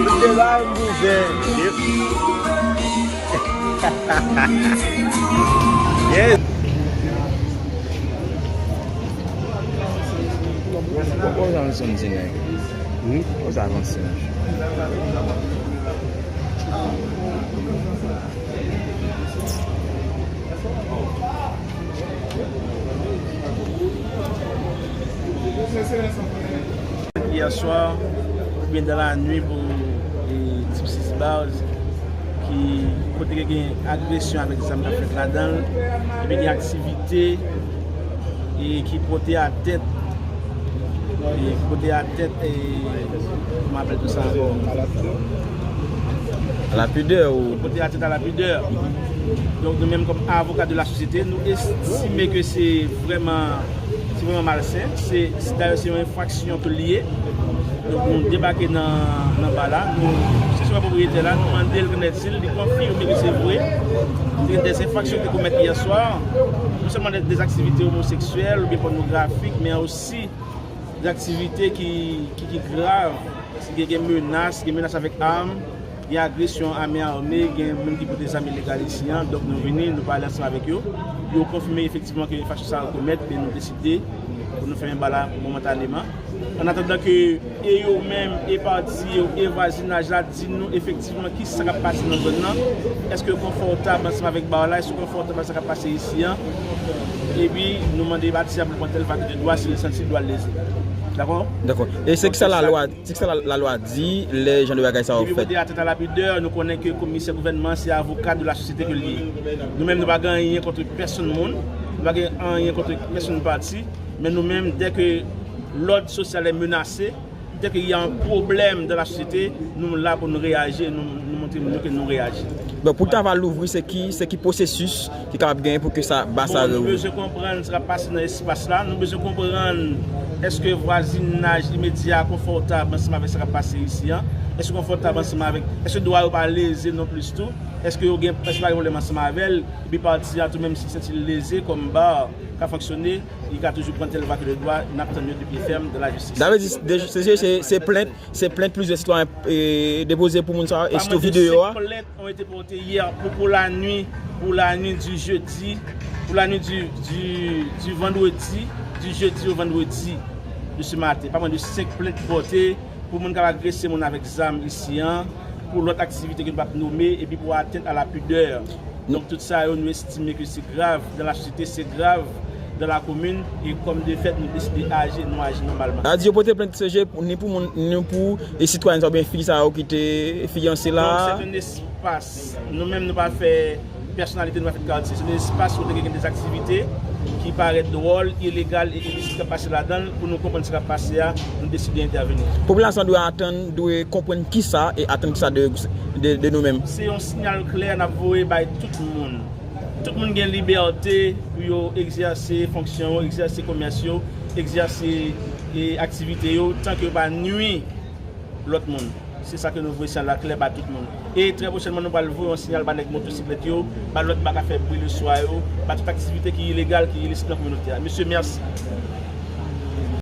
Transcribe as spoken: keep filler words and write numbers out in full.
Mete la, m bouzen. Yes. Kòman w santi, nèg? Hmm? Kòman w santi? Yè swa, oubyen dan la nwi pou, e, Tipsy Bars, ki kote ke gen agresyon avèk zam k ap fèt ladan l, epi gen aktivite, e, ki pote atèt, e, ki pote atèt, e, kòman apèl tou sa ankò? A la pidè ou? Ki pote atèt a la pidè. Donk, nou menm kòm avoka de la sosyete, nou estime ke se vrèman, se vrèman malsen. Se, se, dayè, se yon enfraksyon ke l ye. Donk, nou debake nan, nan ba la. Nou, se sou pwopriyetè la, nou mande l rekonèt si l, li konfime ke se vre. Se de enfraksyon ki te komèt yè swa. Non sèlman de, de aktivite omoseksyèl oubyen pònografik, men osi de aktivite ki, ki, ki grav. Gen, gen menas, gen menas avèk am, gen agresyon ame a ame, gen moun ki pote zam ilegal isi a. Donk, nou vini, nou pale ansanm avèk yo. Yo konfime efektivman ke enfraksyon sa yo komèt, men nou deside pou nou fèmen ba la momantaneman. Annatandan ke e yo menm, e pati yo, e vwazinaj la di nou efektivman ki sa k ap pase nan zòn nan. Èske yo konfòtab ansanm avèk ba la? Èske yo konfòtab avèk sa k ap pase isi a? Epi, nou mande pati a pou l pran tèl vag de dwa si l santi l dwe leze. Dakò? Dakò. E se ki sa lalwa, se ki sa la, lalwa di lè jan de bagay sa yo fèt? Epi kote atèt a la pidè, nou konnen ke komisè gouvènman se avoka de la sosyete ke l ye. Nou menm, nou pa gen anyen kont pèsonn moun, nou pa gen anyen kont pèsonn pati, men nou menm, dè ke lòd sosyal è menase, dè ke y a yon pwoblèm dan la sosyete, nou la pou nou reyaji, nou, nou montre moun yo ke nou reyaji. Donk, pou travay louvri, se ki, se ki pwosesis ki kapab genyen pou ke sa, ba sa revou? Bon, nou bezwen konprann sa k ap pase nan espas la. Nou bezwen konprann èske vwazinaj imedya a konfòtab ansanm avèk sa k ap pase isi a? Èske konfòtab ansanm avèk, èske dwa yo pa leze non plis tou? Èske yo gen, èske pa gen pwoblèm ansanm avè l? Epi pati a tou menm si l santi l leze kòm ba ka fonksyone, li ka toujou pran tèl vag de dwa, n ap tann yo de pye fèm dan la jistis. Sa vle di, de, se, se, se, se plent, se plent plizyè sitwayen, e, depoze pou moun sa yo, e sitou videyo a. Pas moins de cinq plaintes ont été portées hier pour, pour la nuit, pour la nuit du jeudi, pour la nuit du, du, du vendredi, du jeudi au vendredi de ce matin. Pas moins de cinq plaintes portées pou moun k ap agrese moun avèk zam isi a, pou lòt aktivite ke nou p ap nonmen, epi pou atènt a la pidè. Donk, tout sa yo, nou estime ke se grav dan la sosyete, se grav dan la komin, e kòm de fèt, nou deside aji, nou aji nòmalman. Sa di yo pote plent se je pou, ni pou moun, ni pou, e, sitwayen sa oubyen fi sa yo ki te fiyanse la. Donk, se yon espas. Nou menm, nou pa fè pèsonalite, nou pa fè katye. Se yon espas kote gen de aktivite ki parèt dwòl, ilegal e ilisit k ap pase ladan l. Pou nou konprann sa k ap pase a, nou deside entèveni. Popilasyon an dwe atann, dwe konprann kisa e atann kisa de, de, de nou menm. Se yon siyal klè n ap voye bay tout moun. Tout moun gen libète pou yo egzèse fonksyon yo, egzèse komès yo, egzèse, e, aktivite yo, tan ke yo pa nwi lòt moun. Se sa ke nou voye siyal la klè ba tout moun. E trè pwochènman, nou pral voye yon siyal ba nèg motosiklèt yo, ba lòt ba k ap fè bri leswa yo, ba tout aktivite ki ilegal, ki ilisit nan kominote a. Mesye, mèsi.